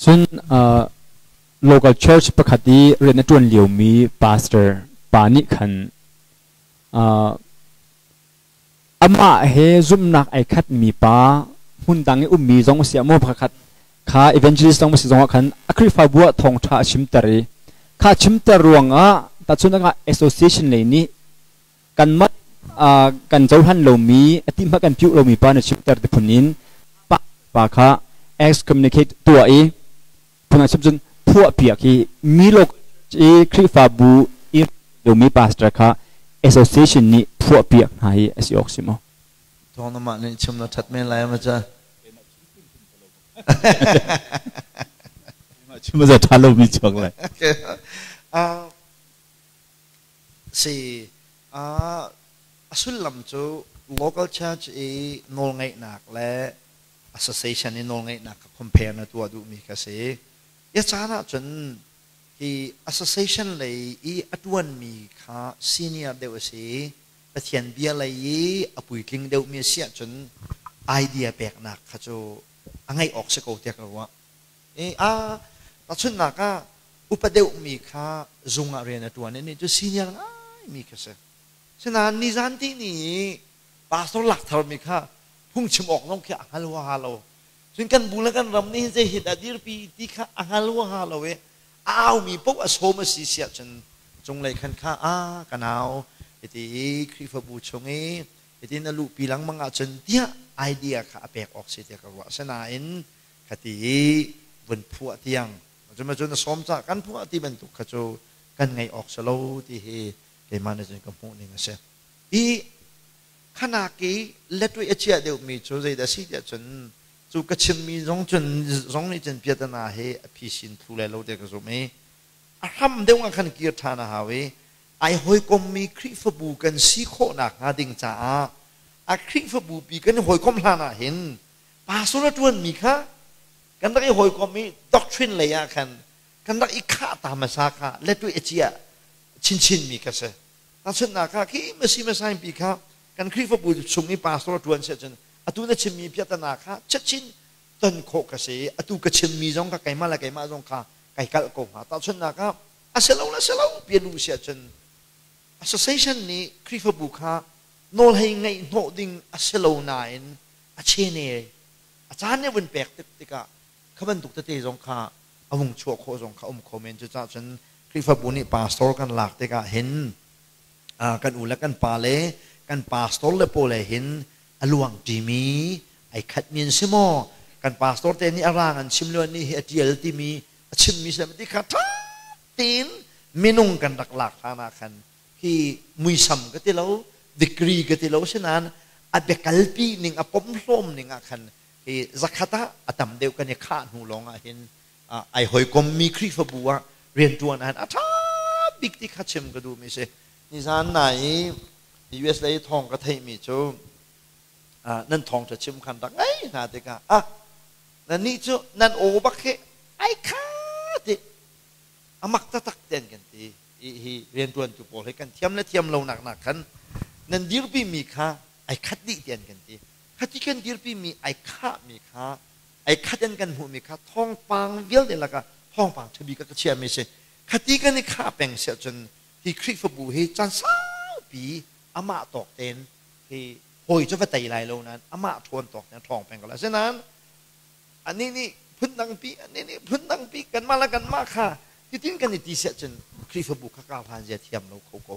Cun local church pakhat i rian a ṭuan liomi pastor pa nih khan amah he zumhnak ai khatmi pa hmundang i ummi zong a si ah maw pakhat kha evangelist zong a si zongah khan a Khrihfabu ah thawngṭha a chimter i kha chimter ruangah tahchunhnak ah association lei nih kanmah kan cohlan lomi a ti hmanh kan piuh lomi pa na chimter ti phun in pa pa kha excommunicate tuah i phun ah chim cun phuah piak hi mi lo i Khrihfabu i lomi pastor kha association nih phuah piak hna hi a si awk si maw? Thawng na mah nih chim na ṭhat men lai ma ca? Chim a za ṭha lomi chuak lai. Si. A sullam cu local church i nawlngeihnak le association i nawlngeihnak kha compare na tuah duhmi kha si. Ya caan ahcun hi association lei i a ṭuanmi kha senior deuh a si. Pathian bia lei i a puitling deuhmi a si ahcun idea peknak kha cu a ngeih awk si ko tiah ka ruah. I a tahchunhnak ah upa deuhmi kha zung ah rian a ṭuan i nih cu senior ngaimi kha si. Sinain nizan ti ni i pastor lak tharmi kha phungchim awk zong khi a hngal huaha lo. Cun kan bu le kan ram nih hin zei hi dah dirpi ti kha a hngal huaha lo i a aumi paoh a sawm a si siah cun cunglei khan kha a ka nau hiti i Khrihfabu chung i hitin a luhpi lengmang ahcun tiah idea kha a pek awk si tiah ka ruah. Asinain khati i vun phuah tiang cun cun a sawm cah kan phuah ti bantuk kha cu kan ngeih awk si lo ti hi keimah nih cun ka hmuh ning a si. I khanak i letwih a chia deuhmi cu zeidah si tiah cun cu ka chimmi zong cun zong nih cun piatana hi a phisin thlu lai lo tiah ka zumh i a hram deuh ah khan kir ṭhan a hau i ai hawikommi Khrihfabu kan si khawhnak hnga ding caah a Khrihfabu pi kan i hawikom hlan ah hin pastor a ṭuanmi kha kan rak i hawikom i doctrine lei ah khan kan rak i khah ta hmasa kha letwih a cia chinchin mi kha si. Tahchunhnak ah khi masi masain pi kha kan Khrihfabu chung i pastor a ṭuan si ahcun atu na chimmi piahtana kha chatchin ton khawh ka si i atu ka chimmi zong kha keimah le keimah zong kha kai kalh ko hnga. Tahchunhnak ah a si lo le si lo pi lu si ahcun association nih Khrihfabu kha nawl hei ngeih hnawh ding a si lo nain a chene a caan nih a vun pek tik tikah kha bantuk tete zong kha a vung chuah khawh zong kha um kho men. Cucaah cun Khrihfabu nih pastor kan lak tikah hin kan u le kan pa le kan pastor le pawl he hin a luang ṭimi ai khatmi an si maw, kan pastor te nih a rang an chim lo nih hi a ṭial timi a chimmi si ti kha ṭha tein minung kan rak lak hlan ah khan hi muisam ka ti lo, degree ka ti lo, sinain a biakalpi ning a pomhlawm ning ah khan hi zakhat ah a tam deuh kan i khah hnu lawng ah hin ai hawikommi Khrihfabu ah rianṭuan ah hin a ṭha bik ti kha chim ka duhmi si. Nizan nai i US lei thawng ka theihmi cu nan thawngṭha chim khan rak ngei hna tikah ah nannih cu nan aw bak hi ai kha ti a mak taktak te an kan ti. Hi rianṭuantu pawl hi kan thiam le thiam lo nak nak khan nan dirpi mi kha ai khat dih ti an kan ti. Khati kan dirpi mi ai khah mi kha ai khat in kan hmuh mi kha thawngpang vialte lakah thawngpang ṭhabik ka chia mi si. Khati kan i khah peng si ahcun hi Khrihfabu hi caan saupi amah tawk tein hi hawi cu va tei lai lo nain amah ṭhawn tawk tein ṭhawng peng ko lai. Asinain anih nih phundangpi anih nih phundangpi kanmah le kanmah kha hitin kan i ti siah cun Khrihfabu kha ka hlan zia thiam lo kho ko.